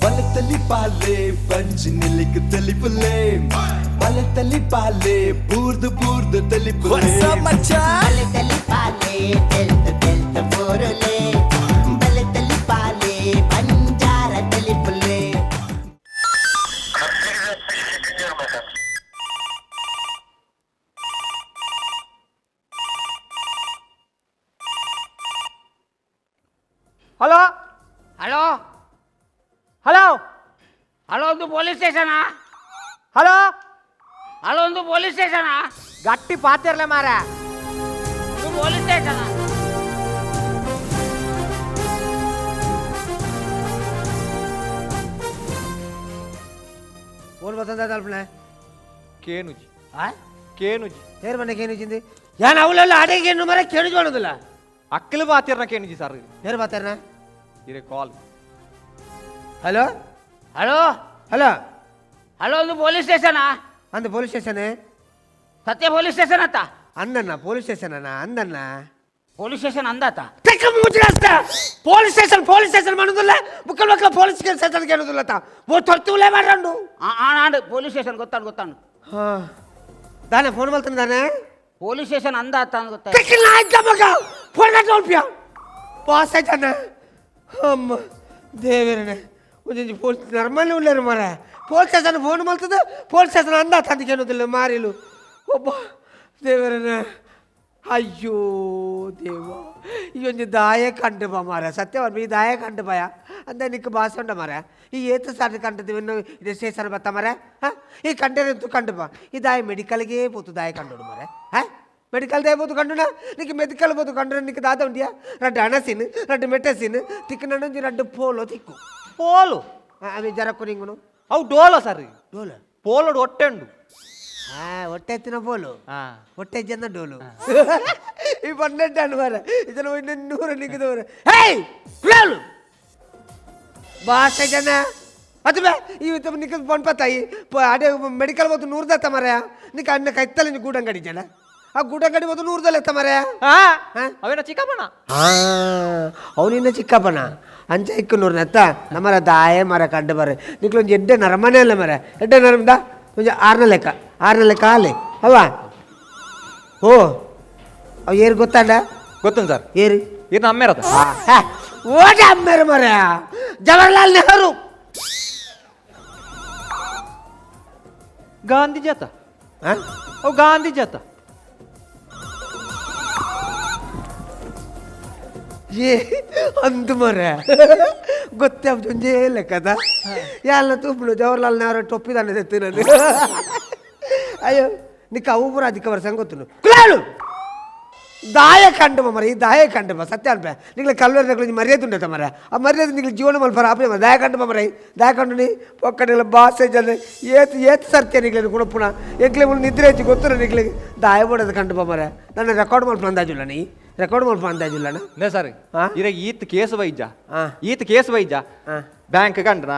ಬಲತಲಿ ಪಾಲೆ ಬಂಜಿ ನಿಲಿಕ್ ತಲಿಪುಲೆ ಬಲತಲಿ ಪಾಲೆ ಬೂರ್ದು ಬೂರ್ದು ತಲಿಪುಲೆ. ಬಲತಲಿ ಪಾಲೆ ತೆಲ್ತ ತೆಲ್ತ ಬೋರುಲೆ ಬಲತಲಿ ಪಾಲೆ ಬಂಜಾರ ತಲಿಪುಲೆ. Hello hello hello hello, ಒಂದು ಪೊಲೀಸ್ ಸ್ಟೇಷನಾ? ಹಲೋ ಹಲೋ, ಒಂದು ಪೊಲೀಸ್ ಸ್ಟೇಷನಾ? ಗಟ್ಟಿ ಪಾತಿರ್ಲೆ ಮಾರ. ಒಂದು ಪೊಲೀಸ್ ಸ್ಟೇಷನಾ? ಫೋನ್ ಬತ್ತಂದ ತಲುಪನೆ. ಕೇನುಜಿ. ಆ? ಕೇನುಜಿ. ತೇರ್ ಮನೆ ಕೇನುಜಿಂది ಯಾನ್ ಅವಳೆಲ್ಲ ಆಟಕ್ಕೆ ಏನು ಮರ ಕೇನುಜಿ ಮಾಡೋದಿಲ್ಲ. ಅಕ್ಕಲು ಪಾತಿರ್ನ ಕೇನುಜಿ ಸರ್. ತೇರ್ ಬಾತಾರನ. ಇರೆ call. Hello hello hello hello, ಒಂದು ಪೊಲೀಸ್ ಸ್ಟೇಷನಾ? ಅಂದ ಪೊಲೀಸ್ ಸ್ಟೇಷನ್. ಸತ್ಯ ಪೊಲೀಸ್ ಸ್ಟೇಷನ್ ಅತ್ತ? ಅಂದಣ್ಣ ಪೊಲೀಸ್ ಸ್ಟೇಷನ್ ಅಣ್ಣ ಅಂದಣ್ಣ. ಪೊಲೀಸ್ ಸ್ಟೇಷನ್ ಅಂದಾತ? Police station police station ಮಾಡೋದಿಲ್ಲ, ಮುಕ್ಕಲ್ ಮಕ್ಕಳ ಪೊಲೀಸ್ ಸ್ಟೇಷನ್ ಕೇಳೋದಿಲ್ಲ ತಾ ಓ ತೊರ್ತುಲೇ ಮಾಡ್ರಂಡು. ಆಣಾಂಡು ಪೊಲೀಸ್ ಸ್ಟೇಷನ್ ಗೊತ್ತಾನು ಗೊತ್ತಾನು. ಹಾ ದಾನೆ ಫೋನ್ ಮಾಡ್ತಾನೆ ದಾನೆ. ಪೊಲೀಸ್ ಸ್ಟೇಷನ್ ಅಂದಾತ ಅಂತ ಗೊತ್ತಾಯ್ತು. ಮಗ ಫೋನ್ ಕಟ್ಟೋಲ್ಪಿಯ ಪಾಸ್ ಆಯ್ತಾನ. ಅಮ್ಮ ದೇವರನೆ, ಒಂದೊಂದು ಪೊಲೀಸ್ ನರ್ಮಲ್ಲಿ ಉಳ್ಳಾರು ಮರ. Police station phone ಮಾಡ್ತದೆ, ಪೊಲೀಸ್ ಸ್ಟೇಷನ್ ಅಂದ ತಂದಿಕೇನೋದಿಲ್ಲ ಮಾರಿಲು ಒಬ್ಬ ದೇವರನೆ. ಅಯ್ಯೋ ದೇವ, ಈ ಒಂದು ದಾಯ ಕಂಡು ಬಾ ಮಾರ. ಸತ್ಯವ ಈ ದಾಯ ಕಂಡು ಭಯ ಅಂದ ನಿಕ್ಕ ಭಾಷೆ ಉಂಡ ಮಾರ. ಈ ಏತು ಸಾರಿ ಕಂಡದ್ದು ಇನ್ನು ಇದು ಸ್ಟೇಷನ್ ಬತ್ತ ಮಾರ. ಹಾಂ, ಈ ಕಂಡರೆ ಕಂಡು ಬಾ. ಈ ದಾಯ ಮೆಡಿಕಲ್ಗೆ ಪೋತು ದಾಯ ಕಂಡು ಮಾರ. ಹಾಂ, ಮೆಡಿಕಲ್ ದಾಯ ಪೋತು ಕಂಡುನ ನಿಕ್ಕ ಮೆಡಿಕಲ್ ಪೋತು ಕಂಡು ನಿಕ್ಕ ದಾದ ಉಂಡಿಯಾ? ರಡ್ಡು ಅಣಸಿನ್ ರಡ್ಡು ಮೆಟಸಿನ್ ತಿಕ್ಕ ರಡ್ಡು ಪೋಲೋ ತಿಕ್ಕು. ಪೋಲು. ಅవి ಜರಕ್ಕು ನಿಂಗುನು. ಅವು ಡೋಲೋ ಸರ್. ಡೋಲ. ಪೋಲೋಡು ಹೊಟ್ಟೆ ಉಂಡು. ಹಾ, ಹೊಟ್ಟೆ ಎತ್ತಿನ ಪೋಲು. ಹಾ. ಹೊಟ್ಟೆ ಜನ ಡೋಲು. ಈ ಪನ್ನೆಂಟು ಮಾರ ಇದನ್ನು ಇನ್ನೂರು ನಿಗ್ಗದವರು. ಹೇಯ್ ಕುಲಾಲು ಬಾಸೆ ಜನ ಅದು ಬೇ ಈ ನಿಕ್ಕ ಪೊನ್ಪತ್ತಾಯಿ ಅದೇ ಮೆಡಿಕಲ್ ಹೋತು ನೂರ್ದತ್ತ ಮರ. ನಿಕ್ಕ ಅನ್ನ ಕೈತ್ತಲ್ಲ ಗೂಡಂಗಡಿ ಜನ, ಆ ಗೂಡಂಗಡಿ ಹೋತು ನೂರ್ದಲ್ಲ ಎತ್ತ ಮರ. ಹಾ. ಹಾ? ಅವೇನ ಚಿಕ್ಕಪ್ಪನ. ಹಾ, ಅವನಿನ್ನ ಚಿಕ್ಕಪ್ಪನ ಅಂಚ ಇಕ್ಕು ನೂರ್ನತ್ತ ನಮ್ಮರ ದಾಯ ಮರ ಕಂಡು ಬರ. ನಿಕ್ಲೊಂಜಿ ಎಡ್ಡೆ ನರಮನೆ ಅಲ್ಲ ಮರ, ಎಡ್ಡೆ ನರಮದ ಒಂಜಿ ಆರನ ಲೆಕ್ಕ, ಆರನ ಲೆಕ್ಕ ಆಲೆ ಅವ. ಓ ಅವ್ ಏರು ಗೊತ್ತಾಂಡ? ಗೊತ್ತುಂಟು ಸರ್. ಏರು? ಇದು ನಮ್ಮೇರದ. ಓಟ ಅಮ್ಮೇರು ಮರ, ಜವಾಹರ್ಲಾಲ್ ನೆಹರು. ಗಾಂಧಿ ಜಾತ. ಹಾ? ಅವು ಗಾಂಧಿ ಜಾತ. ಏ ಅಂದು ಮರ, ಗೊತ್ತೇ ಒಂಜೇ ಲೆಕ್ಕದ ಯಾಲ ತೂಪುಡು ಜವಾಹರ್ಲಾಲ್ ನೆಹರು ಟೊಪ್ಪಿ ತಾನೆ ತೆತ್ತಿನದು. ಅಯ್ಯೋ ನಿಕ್ಕ ಅವು ಪೂರ ಅಧಿಕ ವರ್ಷ ಗೊತ್ತು. ಕುಲಾಳು ದಾಯ ಕಂಡು ಮರ, ಈ ದಾಯ ಕಂಡು ಸತ್ಯ ಅನ್ಪೆ. ನಿಂಗೆ ಕಲ್ವರ್ ಒಂಜಿ ಮರ್ಯಾದೆ ಉಂಡತ ಮರ. ಆ ಮರ್ಯಾದೆ ನಿಂಗೆ ಜೀವನ ಮಲ್ಪರ ಆಪೆ ಮರ. ದಾಯ ಕಂಡು ಮರ, ದಾಯ ಕಂಡು ನೀ ಪೊಕ್ಕಡಿಲ್ಲ ಬಾಸೆ ಜನ ಏತ್ ಏತ್ ಸರ್ತಿಯ ನಿಗ್ಲೆ ಗುಣಪುಣ ಎಂಕ್ಲೆ ಮುಳು ನಿದ್ರೆ ಹೆಚ್ಚು ಗೊತ್ತಿರ ನಿಗ್ಲೆ ದಾಯ ಬೋಡದ ಕಂಡು ಮರ. ನನ್ನ ರೆಕಾರ್ಡ್ ಮಲ್ಪ ಅಂದಾಜುಲ್ಲ, ನೀ ರೆಕಾರ್ಡ್ ಮಲ್ಪ ಅಂದಾಜುಲ್ಲನ. ನೇ ಸರ್. ಹಾ? ಇರ ಈತ್ ಕೇಸ್ ವೈದ್ಯ. ಹಾ. ಈತ್ ಕೇಸ್ ವೈದ್ಯ. ಹಾ. ಬ್ಯಾಂಕ್ ಗಂಡನ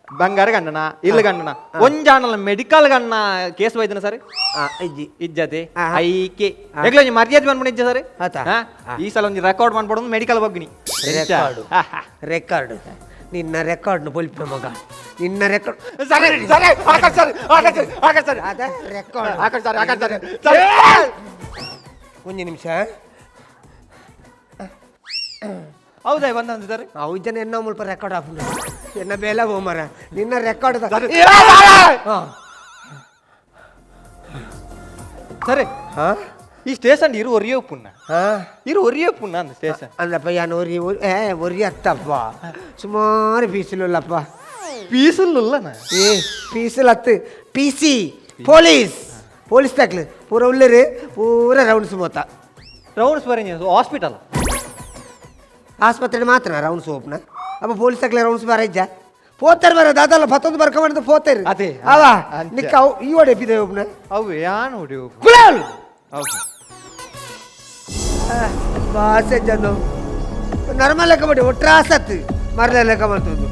ಬಂಗಾರ ಗಂಡನ ಇಲ್ಲ ಗಂಡನ ಒಂಜಾನಲ ಮೆಡಿಕಲ್ ಗಂಡನ ಕೇಸ್ ವೈದ್ಯನ ಸರ್. ಆ ಇಜ್ಜಿ. ಇಜ್ಜತೆ. ಹಾ. ಐಕೆ. ಹಾ. ಎಗ್ಲ ಒಂಜಿ ಮರ್ಯಾದೆ ಬಂದ್ಬಿಟ್ಟು ಇಜ್ಜ ಸರ್. ಆತಾ? ಹಾ? ಹಾ. ಈ ಸಲ ಒಂಜಿ ರೆಕಾರ್ಡ್ ಮಾಡ್ಬಿಡೋದು ಮೆಡಿಕಲ್ ಬಗ್ನಿ. ರೆಕಾರ್ಡ್ ರೆಕಾರ್ಡ್ ನಿನ್ನ ರೆಕಾರ್ಡ್ ಪೊಲಿಪೆ ಮಗ, ನಿನ್ನ record. Sir sir, Akash sir, Akash sir, Akash sir. ಅದ record. Akash sir, Akash sir sir. ಒಂದು ನಿಮಿಷ. ಹೌದಾ ಬಂದ ಸರ್? ಅವು ಜನ ಎನ್ನ ಮುಲ್ಪ ರೆಕಾರ್ಡ್ ಆಫ್ ಎನ್ನ ಬೇಲ ಮರ ನಿನ್ನ ರೆಕಾರ್ಡ್. ಸರಿ. ಹಾ. ಈ ಸ್ಟೇಷನ್ ಇರು ಒರಿಯೋ ಪುಣ್ಣ. ಹಾ. ಇರು ಒರಿಯೋ ಪುಣ್ಣ ಅಂದ ಸ್ಟೇಷನ್. ಅಂದಪ್ಪ ಯಾನ್ ಒರಿ ಏ ಒರಿ ಅತ್ತಪ್ಪ, ಸುಮಾರು ಪೀಸಲುಲ್ಲಪ್ಪ. ಪೀಸುಲ್ಲನ. ಏ ಪೀಸಲ್ ಹತ್ತು P C police police ದಾಕ್ಲು ಪೂರ ಉಳ್ಳರು ಪೂರ ರೌಂಡ್ಸ್ ಮೋತ. ರೌಂಡ್ಸ್ ಬರೀ ಹಾಸ್ಪಿಟಲ್. ಆಸ್ಪತ್ರೆ ಮಾತ್ರ ರೌಂಡ್ಸ್ ಓಪನ ಅಪ್ಪ. ಪೊಲೀಸ್ ಹಾಕ್ಲೆ ರೌಂಡ್ಸ್ ಬಾರ ಇಜ್ಜ ಪೋತಾರೆ ಬರ ದಾದಲ್ಲ ಪತ್ತೊಂದು ಬರ್ಕೊಂಡ್ ಪೋತಾರೆ. ಅದೇ. ಅವ. ಅಂಚ. ನಿಕ್ಕ ಅವು ಈ ಒಡೆ ಬಿದೆ ಒಬ್ನ. ಅವು ಯಾನ್ ಹೊಡಿ. ಕುಲಾಲ್. ಹೌದು. ಬಾಸೆ ಜನ ನರ್ಮಲ್ ಲೆಕ್ಕ ಮಾಡಿ ಒಟ್ರಾಸತ್ತು ಮರಲ ಲೆಕ್ಕ ಮಾಡ್ತದ್ದು.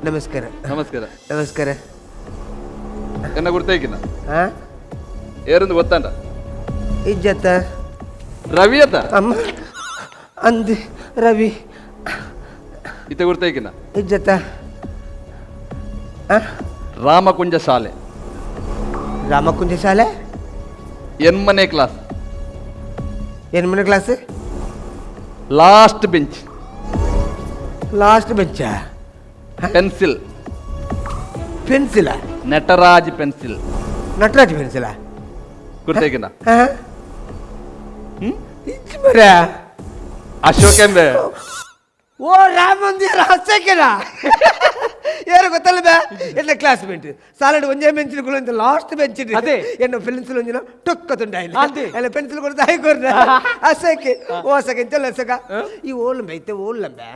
ನಮಸ್ಕಾರ. ನಮಸ್ಕಾರ. ನಮಸ್ಕಾರ. ಎನ್ನ ಗುರ್ತೈಕಿನ? ಹಾ. ಏರಂದು ಗೊತ್ತಾಂಡ ಇಜ್ಜತ್ತ ರವಿ ಅತ್ತ ಅಮ್ಮ ಅಂದ್ ರವಿ ಇತ್ತೆ ಗುರ್ತೈಕಿನ ಇಜ್ಜತ್ತ ರಾಮಕುಂಜ ಶಾಲೆ ರಾಮಕುಂಜ ಶಾಲೆ ಎನ್ಮನೆ ಕ್ಲಾಸ್ ಎನ್ಮನೆ class last bench last bench pencil pencil Nataraj pencil Nataraj pencil ಗುರ್ತೈಕಿನ ಇಜ್ಜಿ ಮರ ಅಶೋಕ್ ಎಂಬೆ ಓ ರಾಮಂದಿರ ಹಸಕಿನ ಯಾರು ಗೊತ್ತಲ್ಲ ಬೇ ಎನ್ನ ಕ್ಲಾಸ್ ಮೇಟ್ ಸಾಲಡ್ ಒಂಜೇ ಬೆಂಚ್ ಕುಲಂತ ಲಾಸ್ಟ್ ಬೆಂಚ್ ಅದೇ. ಎನ್ನ ಪೆನ್ಸಿಲ್ ಒಂಜಿನ ಟೊಕ್ಕ ತುಂಡಾಯಿಲ್ಲ ಅದೇ. ಎಲ್ಲ ಪೆನ್ಸಿಲ್ ಕೊಡ್ತಾ ಹಾಕೊರ್ನ ಅಸಕ್ಕೆ ಓ ಅಸಕ್ಕೆ ಇಂಚಲ್ಲ ಅಸಕ ಈ ಓಲಂಬೆ ಇತ್ತೆ ಓಲಂಬೆ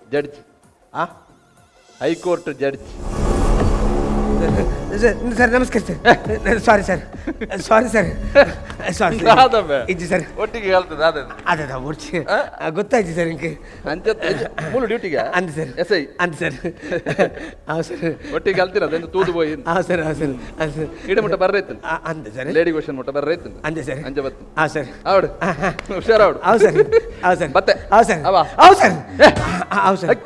ಜಡ್ಜ್ ಆ high court judge sir sir ನಮಸ್ಕಾರ sir sorry sir sorry sir sorry ದಾದಬ್ಬೆ. ಇಜ್ಜಿ ಸರ್ ಒಟ್ಟಿಗೆ ಹೇಳ್ತದೆ ಅದೇ ಅದೇ ಒಡ್ಚಿ ಗೊತ್ತಾಯ್ತು ಸರ್ ಇಂಕೆ ಅಂಚೆ ಮೂಲ ಡ್ಯೂಟಿಗೆ ಅಂದ್ sir S I ಅಂದ್ ಸರ್ ಹಾಂ ಸರ್ ಒಟ್ಟಿಗೆ ಅಲ್ತೀರ ಅದನ್ನು ತೂದು ಪೋಯಿ ಹಾಂ ಸರ್ ಹಾಂ ಸರ್ ಹಾಂ ಸರ್ ಇಡ ಮುಟ್ಟ ಬರ್ರೈತು ಅಂದ sir lady question ಮುಟ್ಟ ಬರ್ರೈತು ಅಂದೆ ಸರ್ ಅಂಚೆ ಬತ್ತು ಹಾಂ ಸರ್ ಆವಡು ಹುಷಾರಾವಡು ಹೌದು ಸರ್ ಹೌದು ಸರ್ ಬತ್ತೆ. ಹೌದು ಸರ್ ಅವ. ಹೌದು ಸರ್ ಹೌದು ಸರ್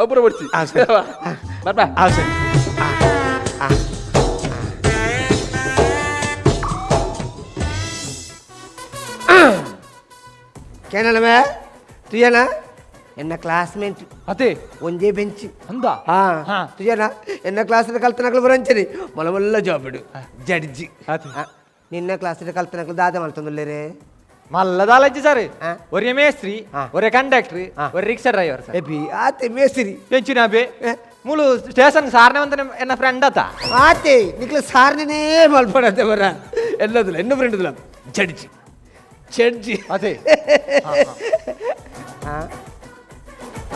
ಒಬ್ಬರು ಬಿಡ್ಸಿ ಹಾಂ ಸರ್. ಬರ್ಬಾ ಹೌದು ಸರ್ ಕೇನಲ್ಲವೇ ತುಯ್ಯನ ಎನ್ನ ಕ್ಲಾಸ್ಮೇಟ್ ಅದೇ ಒಂದೇ ಬೆಂಚ್ ಅಂದ ಹಾ ಹಾ. ತುಯ್ಯನ ಎನ್ನ ಕ್ಲಾಸ್ ಕಲ್ತನಕ್ಲು ಬರಂಚರಿ ಮೊಲ ಜಾಬ್ ಇಡು ಜಡ್ಜಿ ಅದೇ. ನಿನ್ನ ಕ್ಲಾಸ್ ಕಲ್ತನಕ್ಲು ದಾದ ಮಲ್ತೊಂದುಲ್ಲೇರೆ ಮಲ್ಲದಾಲಜ್ಜಿ ಸರ್ ಆ. ಒರೇ ಮೇಸ್ತ್ರಿ ಆ. ಒರೇ ಕಂಡಕ್ಟರ್ ಆ. ಒರೇ rickshaw driver sir ಎಬಿ ಆತೆ ಮೇಸ್ತ್ರಿ ಎಂಚಿನ ಬೇ ಮೂಲು ಸ್ಟೇಷನ್ ಸಾರನೆ ಅಂತ ಎನ್ನ ಫ್ರೆಂಡ್ ಆತ ಆತೆ ನಿಕ್ಲ ಸಾರನೇ ಮಲ್ಪಡತ್ತೆ ಬರ ಎಲ್ಲದಿಲ್ಲ ಎನ್ನ ಫ್ರೆಂಡ್ ಇಲ್ಲ ಜಡ್ಜಿ ಜಡ್ಜಿ ಅದೇ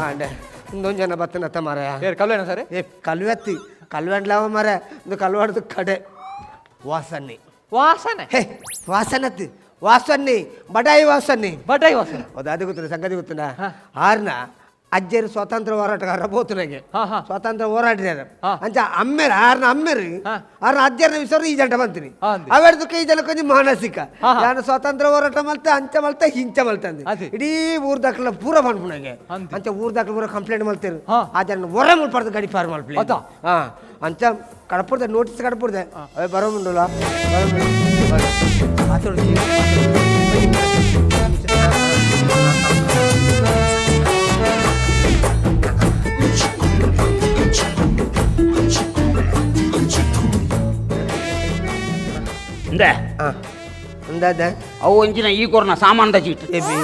ಅಂಡೆ ಇಂದೊಂದು ಜನ ಬತ್ತನತ್ತ ಮಾರಾಯ ಬೇರೆ ಕಲ್ವೇನ ಸರ್ ಏ ಕಲ್ವೆತ್ತಿ ಕಲ್ವೆಂಡ್ಲವ ಮಾರ ಇಂದು ಕಲ್ವಾಡ್ದು ಕಡೆ ವಾಸನ್ನಿ ವಾಸನೆ ಹೇ ವಾಸನತ್ತಿ ವಾಸನ್ನಿ ಬಡಾಯಿ ವಾಸನ್ನಿ ಬಟಾಯಿ ವಾಸನೆ ಅದು ಅದು ಗೊತ್ತಿಲ್ಲ ಸಂಗತಿ ಗೊತ್ತಿಲ್ಲ ಆರ್ನ ಅಜ್ಜರು ಸ್ವಾತಂತ್ರ್ಯ ಹೋರಾಟಗಾರ ಬೋತುನಗೆ ಹಾ, ಹಾ. ಸ್ವಾತಂತ್ರ್ಯ ಹೋರಾಡಿದಾರ ಹಾ. ಅಂಚ ಅಮ್ಮೇರ ಆರ್ನ ಅಮ್ಮೇರು ಹಾ. ಆರ್ನ ಅಜ್ಜರ್ನ ವಿಚಾರ ಈ ಜಂಟ ಬಂತೀನಿ ಹಾ, ಅಂದಿ. ಅವೆರದಕ್ಕೆ ಈ ಜನ ಕೊಂಚ ಮಾನಸಿಕ ಹಾ, ಹಾ. ನಾನು ಸ್ವಾತಂತ್ರ್ಯ ಹೋರಾಟ ಮಲ್ತೆ ಅಂಚ ಮಲ್ತೆ ಹಿಂಚ ಮಲ್ತೆ ಅಂದೆ ಅದೇ. ಇಡೀ ಊರ್ ದಾಖಲ ಪೂರ ಬಂದ್ಪುಣಗೆ ಅಂದಿ. ಅಂಚ ಊರ್ ದಾಖಲ ಪೂರ ಕಂಪ್ಲೇಂಟ್ ಮಲ್ತೇರು ಹಾ. ಆ ಜನ ಹೊರ ಮುಲ್ಪಾರ್ದು ಗಡಿ ಪಾರ್ ಮಲ್ಪಲಿ ಅದ. ಹಾ ಅಂಚ ಕಡಪುರ್ದೆ ನೋಟಿಸ್ ಕಡಪುರ್ದೆ ಅವೇ ಬರೋ ಮುಂಡಲ್ಲ ಇಂದೆ ಹಾ ಅಂದಾದ ಅವು ಒಂಜಿನ ಈ ಕೊರ್ನ ಸಾಮಾನ್ದ ಚೀಟ್ ಎಬಿ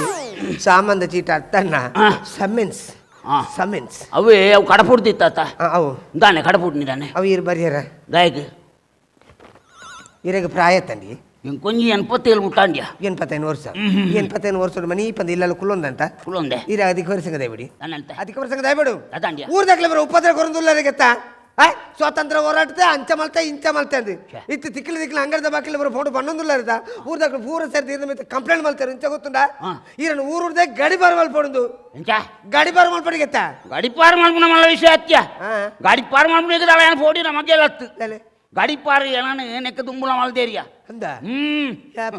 ಸಾಮಾನ್ದ ಚೀಟ ಅತ್ತಣ್ಣ ಹಾ. ಸಮನ್ಸ್ ಹಾ. ಸಮನ್ಸ್ ಅವೇ ಅವು ಕಡಪುಡ್ದಿತ್ತ ಅವು ದಾನೆ ಕಡಪುಡ್ನಿ ದಾನೆ ಅವು ಇರು ಬರಿಯರ ದಾಯಕ್ ಇರಗ ಪ್ರಾಯ ತಂಡಿ ಇಂಕೊಂಜಿ 87 ಮುಟ್ಟಾಂಡ್ಯ 85 ವರ್ಷ 85 ವರ್ಷ ಮನಿ ಪಂದ ಇಲ್ಲೆಲ್ಲ ಕುಲ್ಲೊಂದಂತ ಕುಲ್ಲೊಂದೆ. ಇರ ಅದಕ್ಕೆ ವರ್ಷ ದಯಬಿಡಿ ನನ್ನಂತ ಅದಕ್ಕೆ ವರ್ಷ ದಯಬಿಡು ಅದಾಂಡ್ಯ. ಊರ್ದಾಗ್ಲೆ ಬರೋ ಉಪದ್ರ ಕೊರಂದುಲ್ಲರಿಗೆತ್ತ ಸ್ವಾತಂತ್ರ್ಯ ಹೋರಾಟತೆ ಅಂಚ ಮಲ್ತೆ ಇಂಚ ಮಲ್ತೆ ಅಂದು ಇತ್ತು ತಿಕ್ಲು ತಿಕ್ಲು ಅಂಗಡದ ಬಾಕಿಲ್ ಬರೋ ಫೋಟೋ ಬಣ್ಣೊಂದುಲ್ಲರಿದ ಊರ್ದಾಗ್ಲು ಪೂರ ಸೇರಿ ತೀರ್ದ ಮಿತ್ತ ಕಂಪ್ಲೇಂಟ್ ಮಲ್ತಾರೆ ಇಂಚ ಗೊತ್ತುಂಡ ಹಾ. ಈರನ್ನು ಊರುರ್ದೆ ಗಡಿ ಬಾರ್ ಮಲ್ಪಡುಂದು ಎಂಚ ಗಡಿ ಬಾರ್ ಮಲ್ಪಡಿಗೆತ್ತ ಗಡಿಪಾರು ಮಲ್ಪುನ ಮಲ್ಲ ವಿಷಯ ಅತ್ಯ ಹಾ. ಗಡಿಪಾರು ಮಲ್ಪುನ ಏನು ಫೋಡಿ ನಮಗೆಲ್ಲ ಅತ್ತು ಲಲೆ ಗಡಿಪಾರು ಏನಾನು ನೆಕ್ಕ ದುಂಬುಲ ಮಲ್ದೇರಿಯ ಅಂದ ಹ್ಮ್ ಯಾಪ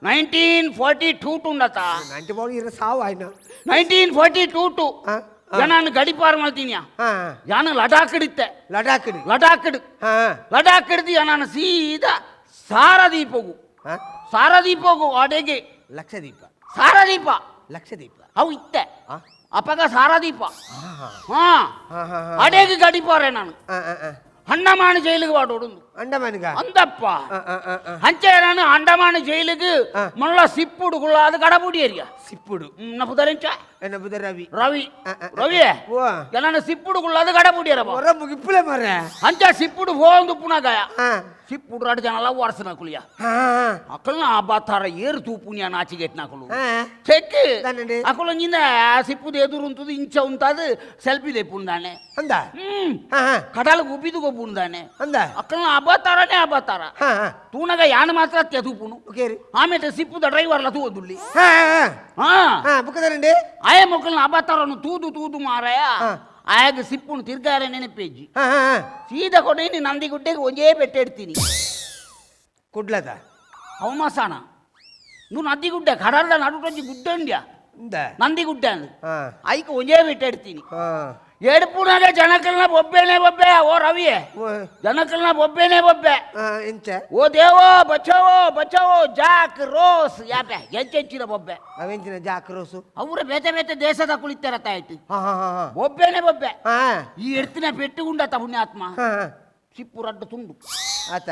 1942 ಟು ಉಂಡತ 94 ಇರ ಸಾವು ಆಯ್ನ 1942 ಟು ಹಾ, ಹಾ. ಏನಾನು ಗಡಿಪಾರು ಮಲ್ತೀನಿ ಹಾ ಯಾನು ಲಡಾಖ್ ಇಡಿತ್ತೆ ಲಡಾಖ್ ಲಡಾಖ್ ಹಾ ಲಡಾಖ್ ಹಿಡ್ದು ನಾನು ಸೀದಾ ಸಾರದೀಪಗು ಹಾ ಸಾರದೀಪಗು ಅಡೆಗೆ ಲಕ್ಷದೀಪ ಸಾರದೀಪ ಲಕ್ಷದೀಪ ಅವು ಇತ್ತೆ ಆ? ಅಪಗ ಸಾರದೀಪ ಹಾ ಹಾ, ಹಾ, ಹಾ. ಅಡೆಗೆ ಗಡಿಪಾರೆ ನಾನು ಆ, ಆ, ಆ. ಅಂಡಮಾನ ಜೈಲಿಗೆ ವಾಡೋಡು ಅಂಡಮಾನಿಗ ಅಂದಪ್ಪ ಆ, ಆ, ಆ, ಆ. ಅಂಚೆ ನಾನು ಅಂಡಮಾನ ಜೈಲಿಗೆ ಆ. ಮಲ್ಲ ಸಿಪ್ಪುಡು ಗುಳ್ಳಾದ ಕಡಬುಡಿ ಏರಿಯಾ ಸಿಪ್ಪುಡು ನಪುದರೆಂಚ ಎನ್ನ ಬುಧ ರವಿ ರವಿ ಆ, ಆ, ಆ. ರವಿ ಓ. ನಾನು ಸಿಪ್ಪುಡು ಗುಳ್ಳಾದ ಕಡಬುಡಿ ಏರಪ್ಪ ಹೊರ ಮುಗಿಪ್ಪುಲೆ ಮಾರ್ರೆ ಅಂಚ ಸಿಪ್ಪುಡು ಹೋಂದು ಪುನಗಾಯ ಹಾ ಸಿಪ್ಪುಡು ರಾಡ್ ಜನಲ ವಾರಸನ ಕುಲಿಯ ಹಾ ಅಕಲ್ನ ಅಬಾತಾರ ಏರು ತೂಪುನಿಯ ನಾಚಿಗೆಟ್ನಾಕಲು ಹಾ. ಚೆಕ್ ದಾನಂడి. ಅಕಲು ನಿನ್ನ ಸಿಪ್ಪುದು ಎದುರು ಉಂಟುದು ಇಂಚ ಉಂತಾದು ಸೆಲ್ಫಿ ದೇಪುಂದಾನೆ ಅಂದ ಹ್ಮ್ ಹಾ ಹಾ ಕಡಲ ಉಬ್ಬಿದು ಗೊಬ್ಬುಂದಾನೆ ಅಂದ ಅಕಲ್ನ ಅಬಾತಾರನೇ ಅಬಾತಾರ ಹಾ ಹಾ ತೂನಗ ಯಾನ ಮಾತ್ರ ಅತ್ಯ ತೂಪುನು ಓಕೆ ರೀ ಆಮೇಲೆ ಸಿಪ್ಪುದ ಡ್ರೈವರ್ಲ ತೂದುಳ್ಳಿ ಹಾ ಹಾ ಹಾ ಹಾ ಬುಕ್ಕದಾರಂಡಿ ಆಯ ಮಕ್ಕಳನ್ನ ಅಬಾತಾರನು ತೂದು ತೂದು ಮಾರಾಯ ಹಾ. ಆಯಾಗ ಸಿಪ್ಪುನು ತಿರ್ಗಾರೆ ನೆನಪೇಜಿ ಹಾ ಹಾ ಹಾ ಸೀದಾ ಕೊಡೇನಿ ನಂದಿಗುಡ್ಡೆಗೆ ಒಂದೇ ಬೆಟ್ಟ ಇಡ್ತೀನಿ ಕುಡ್ಲದ ಅವಮಾಸಾನ నువ్వు ನಂದಿ ಗುಡ್ಡೆ ಕಡಲ್ದ ನಡುಟೊಂಜಿ ಗುಡ್ಡೆ ಉಂಡ್ಯಾ ಇಂದ ನಂದಿ ಗುಡ್ಡೆ ಅಂದ್ ಹಾ. ಐಕ್ ಒಂಜೇ ಬಿಟ್ಟು ಎಡ್ತೀನಿ ಹಾ ಎಡ್ಪುನಾಗ ಜನಕಲ್ನ ಬೊಬ್ಬೆನೆ ಬೊಬ್ಬೆ ಓ ರವಿಯೇ ಓ, ಜನಕಲ್ನ ಬೊಬ್ಬೆನೆ ಬೊಬ್ಬೆ ಆ, ಇಂಚ ಓ ದೇವೋ ಬಚಾವೋ ಬಚಾವೋ ಜಾಕ್ ರೋಸ್ ಯಾಪೆ ಎಂಚೆಂಚಿನ ಬೊಬ್ಬೆ ಅವೆಂಚಿನ ಜಾಕ್ ರೋಸು ಅವರ ಬೇತೆ ಬೇತೆ ದೇಶದ ಕುಳಿತಾರ ತಾಯ್ತು ಹಾ ಹಾ ಹಾ ಹಾ ಬೊಬ್ಬೆನೆ ಬೊಬ್ಬೆ ಹಾ ಈ ಎಡ್ತಿನ ಪೆಟ್ಟುಗುಂಡತ ಪುಣ್ಯಾತ್ಮ ಹಾ ಹಾ ಸಿಪ್ಪು ರಡ್ಡು ತುಂಡು ಆತ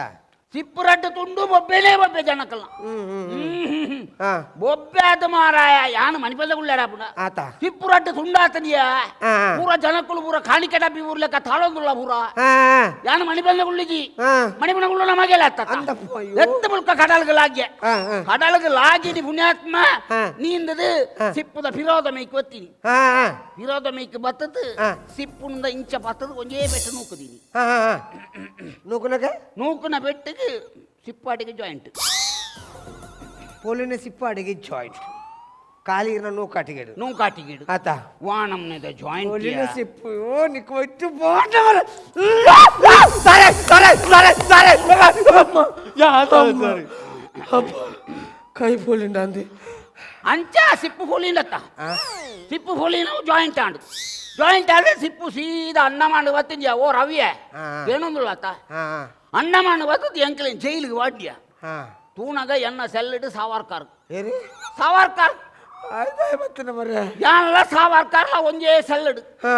ಸಿಪ್ಪು ರಡ್ಡು ತುಂಡು ಬೊಬ್ಬೆನೆ ಬೊಬ್ಬೆ ಜನಕಲ್ನ ಹ್ಮ್ ಹ್ಮ್ ಹ್ಮ್. ಹ್ಮ್ ಹ್ಮ್. ಹಾ ಬೊಬ್ಬೆ ಆದ ಮಾರಾಯ ಯಾನು ಮಣಿಪಲ್ದ ಉಳ್ಳಾರ ಪುನ ಆತ ಸಿಪ್ಪು ರಡ್ಡು ತುಂಡಾತನಿಯ ಹಾ. ಪೂರ ಜನಕ್ಕಳು ಪೂರ ಕಾಣಿಕೆ ಡಬ್ಬಿ ಊರ್ಲೆಕ್ಕ ತಾಳೊಂದುಳ್ಳ ಪೂರ ಹಾ ಯಾನು ಮಣಿಪಲ್ದ ಉಳ್ಳಿಜಿ ಹಾ ಮಣಿಪನ ಉಳ್ಳ ನಮಗೆಲ್ಲ ಅಂದಪ್ಪ, ಅಯ್ಯೋ. ಎತ್ತ ಮುಲ್ಕ ಕಡಲ್ಗೆ ಲಾಗ್ಯ ಹಾ, ಹಾ. ಕಡಲ್ಗೆ ಲಾಗಿನಿ ಪುಣ್ಯಾತ್ಮ ಹಾ. ನೀಂದದು ಹಾ. ಸಿಪ್ಪುದ ಫಿರೋದ ಮೇಯ್ಕ್ ಒತ್ತೀನಿ ಹಾ ಹಾ ಫಿರೋದ ಮೇಯ್ಕ್ ಬತ್ತದು ಹಾ. ಸಿಪ್ಪುಂದ ಇಂಚ ಬತ್ತದು ಒಂದೇ ಬೆಟ್ಟು ನೂಕುದೀನಿ ಹಾ ಹಾ ಹಾ ನೂಕುನಗ ನೂಕುನ ಬೆಟ್ಟಿಗೆ ಸಿಪ್ಪಾಟಿಗೆ ಜಾಯಿಂಟ್ ಪೋಲಿನ ಸಿಪ್ಪ ಅಡಿಗೆ ಜಾಯಿಂಟ್ ಕಾಲಿಗಿನ ನೂಕಾಟಿಗೆಡು ನೂಕಾಟಿಗಿಡು ಆತ ವಾನಮ್ನದ ಜಾಯಿಂಟ್ ಪೋಲಿನ ಸಿಪ್ಪು ಓ ನಿಕ್ಕು ಒಟ್ಟು ಬೋಟ ಸರೆ ಸರೆ ಸರೆ ಸರೆ ಅಮ್ಮ ಯಾ, sorry, sorry. ಅಪ್ಪ ಕೈ ಪೋಲಿಂಡ ಅಂದಿ ಅಂಚ ಸಿಪ್ಪು ಹುಲಿನತ್ತ ಸಿಪ್ಪು ಹುಲಿನ ಜಾಯಿಂಟ್ ಆಂಡು ಜಾಯಿಂಟ್ ಆದ್ರೆ ಸಿಪ್ಪು ಸೀದಾ ಅನ್ನ ಮಾಡು ಬತ್ತಿದ್ಯಾ ಓ ರವಿಯೇ ಹಾ. ಏನೊಂದುಳ್ಳತ್ತ ಹಾ ಅನ್ನ ಮಾಡು ಬತ್ತದ ಎಂಕಲಿನ್ ಜೈಲಿಗೆ ವಾಡ್ಯ ಹಾ ತೂನಗ ಎನ್ನ ಸೆಲ್ಲಿಡು ಸಾವಾರ್ಕಾರ್ ಏರಿ ಸಾವಾರ್ಕಾರ್ ಆಯ್ತಾ ಬತ್ತಿನ ಮರ್ರೆ ಯಾನಲ್ಲ ಸಾವಾರ್ಕಾರ್ಲ ಒಂಜೇ ಸೆಲ್ಲಿಡು ಹಾ